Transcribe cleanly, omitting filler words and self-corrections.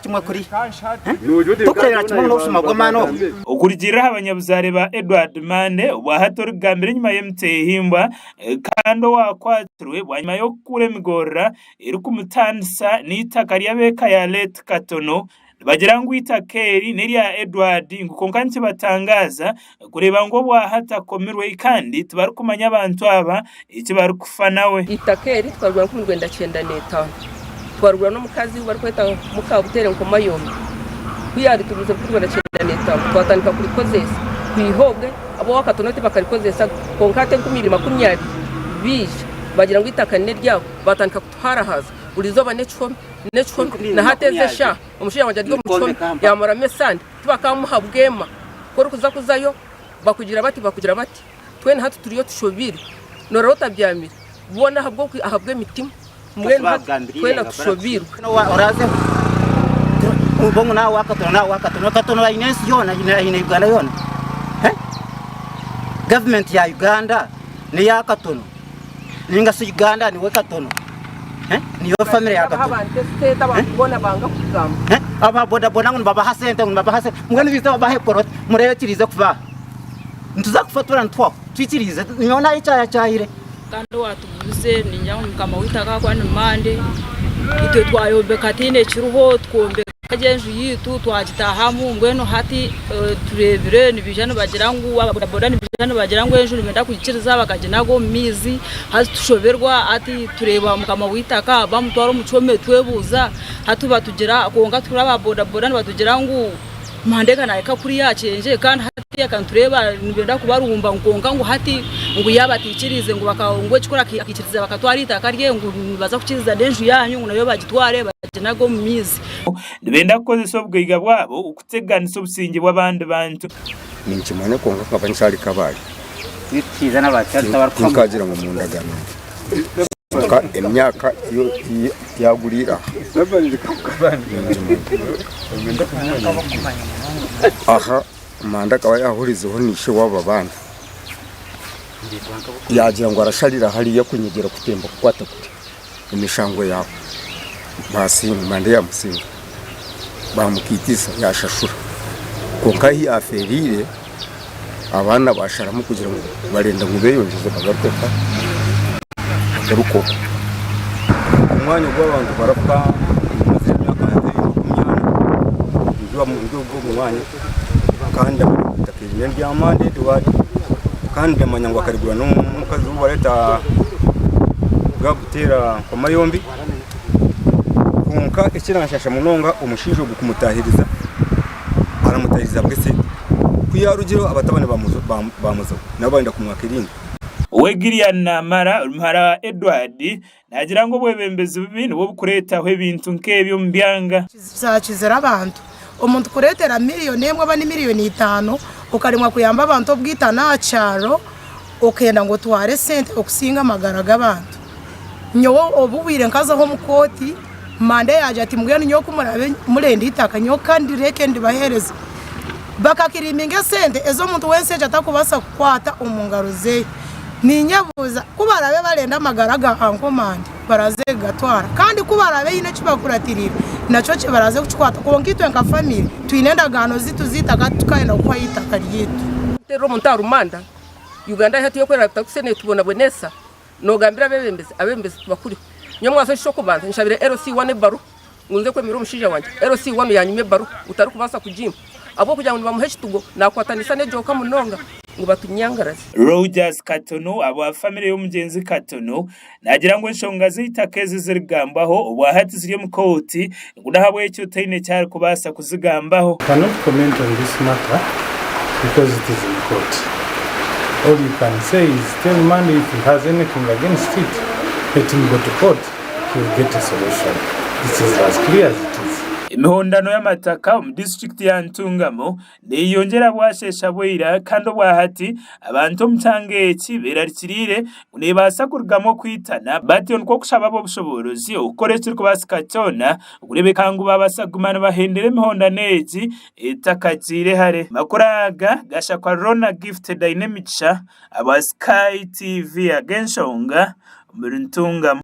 kimwe kuri. Tokureebera kimwe n'obushuma bw'amaani obu. Okurugiirira aha banyabuzaare ba Edward Mande, obwahati orikugambira enyima y'emiteehimbwa kandi owakwatsirwe bwanyima y'okukuura emigorora erikumutaanisa n'eitaka ry'ab'eka ya Late Katono, nibagira ngu eitaka eri n'erya Edward ngu kwonka nikibatangaaza kureeba ngu obwahati akomirwe kandi tibarikumanya abantu aba eki barikufa nawe. Eitaka eri twarigura 1995. Twarigura n'omukazi ou barikweta Mukabuteere Nkomayombi. Ku yaarituguze 1995 twatandika kurikozesa. Kwiha obwe ab'owakatono tibakarikozesaga kwonka hati 2020 baija bagira ngu eitaka n'eryabo baatandika kutuhaarahaza. Buri izooba n'ekihome, n'ekihome. Na hati ezi eshaaha omushaija wangye ari omu kihome yaamaramu esande tibakamuha bwema. Ku orikuza kuzayo bakugira bati bakugira bati. Twena hati turiyo tushobeirwe. Noorora otabyamire boona ahabw'emitima. Mbwenu hati twena tushobeirwe. Orazeho ngu nawe wakatono nawe wakatono katono aine ensi yoona aine Uganda yoona gavumenti ya Uganda neya katono ninga shi Uganda niwe katono niyo famire ya katono aba bodaboda ngu nibabaha sente ngu nibabaha sente mbwenu bize babahe poloti mureebe ekirize kubaho nituza kufa twena nituhwaho twikirize nyowe nayekyayakyaire. Kandi owatugurize ningira ngu mukama waitu akakuba ni Mande, itwe twayombeka tihaine ekiriho, twombeka gye enju yaitu twagitahamu mbwenu hati tureebire nibaija nibagira ngu aba boda boda nibaija nibagira ngu enju nibenda kugikiriza bakaginaga omu maizi hati tushoberwa hati tureeba mukama w'eitaka bamutwara omu kihome twebuuza hati batugira kwonka turi aba boda boda nibatugira ngu Mandeka nahika kuriya aha kyengye kandi hati ka nitureeba nibenda kubarumba kwonka ngu hati ngu yaaba ataikiriize ngu ngu ekikuru akaikiriza bakatwara eitaka rye ngu nibaza kukiriza n'enju yaanyu ngu nayo bagitware baginage omu maizi. Nibenda kukozesa obugaiga bwabo okuteganisa obusingye bw'abandi bantu. Ninkimanya kwonka nkaba nkyari Kabale. Tinkagira ngu mundagano. Kwonka emyaka ei yaaguriire aha ningimanya. Aha Manda akaba yaahurizeho na ishe w'aba baana, yaagira ngu arasharira hariya kunyegyera kutemba kukwata kuri emishango yaawe. Baasinga, Manda yaamusinga baamukiitisa yaashashura. Kwonka ahu yaafeereire Abaana basharamu kugira ngu barenda ngu beyongyeze bagaruke nka bagaruke okwo. Omwanya ogu abantu barafa mazire emyaka nka 40 ndi ogu omwanya kandi eitaka eri nerya Mande Edward kandi ndamanya ngu akarigura n'omukazi ou bareeta Gabutera Nkomayombi kwonka ekiranshasha munonga omushaija ogu kumutahiriza aramutahiriza ahabw'esente. Ku yaarugireho abatabani baamuzaho nabo baayenda kumwaka erindi. Owe Gillian Namara ori muhara wa Edward naagira ngu obwebembezi bubi nibwo burikureetaho ebintu nk'ebi omu byanga. Kyakizire abantu omuntu kureetera miriyoni emwe oba ni miriyoni itaano okaremwa kuyamba abantu obwitana aha kyaro okenda ngu otware esente okusinga amagara g'abantu. Nyowe obubwire nkazaho omu kooti Manda yaagira ati mbwenu nyowe ku muraabe murenda eitaka nyowe ka ndireke ndibaheereze. Bakakiriiminga esente ezi omuntu w'ensi egi atarikubaasa kukwata omu ngaro ze. Niinyebuuza ku baraabe barenda amagara ga Uncle Manda baraze kugatwara kandi ku baraabe haine eki bakuratiriire nakyo baraze kukikwata. Kwonka itwe nka famire twine endagaano ziitu z'eitaka tukayenda kuhwayo eitaka ryaitu. Kuteerera omuntu aha rumanda, Uganda hati yoku eraabe etakushemereire tubonabonesa. Noogambira abeebembezi, abeebembezi tibakuriho. Nyowe mwaza eky'okubanza nshabire LC one ebaruha ngu nze kwemera omushaija wangye. LC one yaanyima ebaruha ngu tarikubaasa kugimpa ahabw'okugira ngu nibamuha ekitugo naakwatanisa n'egyoka munonga ngu batunyangaraze. Rogers Katono ahabwa famire y'omugyenzi Katono naagira ngu enshonga z'eitaka ezi zirikugambwaho obwahati ziri omu kooti ngu n'ahabw'ekyo taine eki arikubaasa kuzigambaho. Cannot comment on this matter because it is in court. All you can say is tell Monday if he has anything against it, let him go to court, he will get a solution. This is as clear as it is. Emihondano y'amataka omu disiturikiti ya Ntungamo Neeyongyera bwasheesha bwaira kandi obwahati abantu omu kyanga eki beerarikiriire ngu neebaasa kurugamu okwitana batyo nikwo kushaba ab'obushoboorozi okukora ekirikubaasika kyona kureebeka ngu baabaasa kuguma nibahendera emihondano egi etakagiire hare. Amakuru aga gashakwa Rhona Gifted Ainemigisha aba Sky TV ag'enshonga omuri Ntungamo.